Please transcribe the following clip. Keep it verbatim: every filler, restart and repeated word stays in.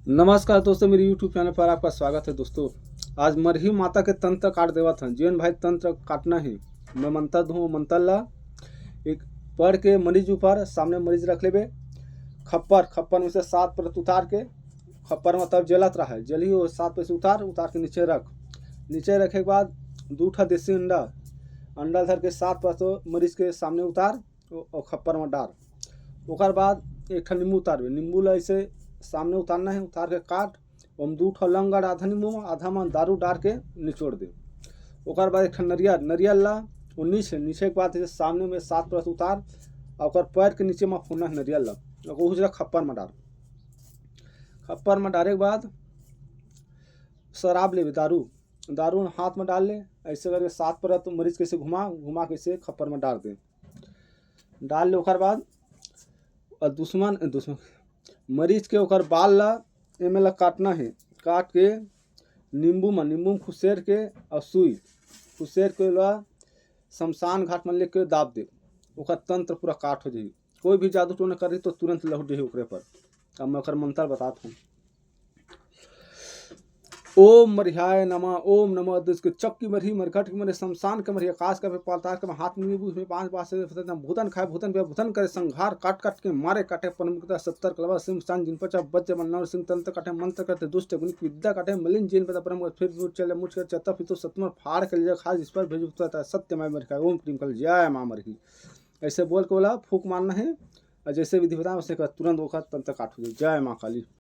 नमस्कार दोस्तों, मेरे YouTube चैनल पर आपका स्वागत है। दोस्तों, आज मरही माता के तंत्र काट देवत हन। जेन भाई तंत्र काटना है, मैं मंत्र दूँ, मंत्र ला एक पढ़ के मरीज ऊपर, सामने मरीज रख लेबे। खप्पर, खप्पर में से सात परत उतार के खप्पर में तब जलत रहे, जली वो सात परत उतार, उतार के नीचे रख। नीचे रखे के बाद दू ठा देसी अंडा, अंडा धर के सात परत मरीज के सामने उतार, और खप्पर में डार। ओकर बाद एक ठा नींबू उतारबे। नींबू ला ऐसे सामने उतारना है, उतार के काट, ओम दू ठो लौंग गाड़, आधा नींबू में, आधा में दारू डार के निचोड़ दे। ओकर बाद एक ठा नरियर, नरियर ला वो नीचे, नीचे के बाद ऐसे सामने में सात परत उतार, और ओकर पैर के नीचे में फोड़ना है नरियर ला, ओकर उजरा खप्पर में डार। खप्पर में डारे के बाद शराब लेबे, दारू, दारू हाथ में डाल ले, ऐसे करके सात परत मरीज कैसे घुमा घुमा कैसे खप्पर में डाल दे। डाल ले ओकर बाद और दुश्मन, दुश्मन मरीज के ओकर बाल ला, एमे ला काटना है। काट के नींबू में, नींबू में खुसेर के और सुई खुसेर के ला शमशान घाट में लेके दाब दे। ओकर तंत्र पूरा काट हो जाही। कोई भी जादू टोना करी तो तुरंत लहुट जाही ओकरे पर। अब मैं ओकर मंत्र बतात हूँ। ओम मरिहाय नमः, ओम नमः दिस के चक्की मरही, मरघट के मरही, शमशान के मरही, आकाश के मरही, पाताल के मरही, हाथ में नींबू में पांच बार से फतेह भूतन खाए, भूतन पे भूतन करे संहार, काट काट के मारे, काटे परम मुक्ता सत्तर कलवा सिंह सान जिन पचा बज्र मन नवर सिंह तंत्र काटे मंत्र करते दुष्ट गुणिक विद्या काटे मलिन जिन पता परम फिर दूर चले मुझ कर चत्ता फितो सतमर फाड़ के लिए खास इस पर भेज उतरता सत्य माय मरही, ओम क्रीम कल जय माँ मरही। ऐसे बोल के बोला, फूक मारना है और जैसे विधि बताया वैसे कर, तुरंत ओकर तंत्र काट हो जाए। जय माँ काली।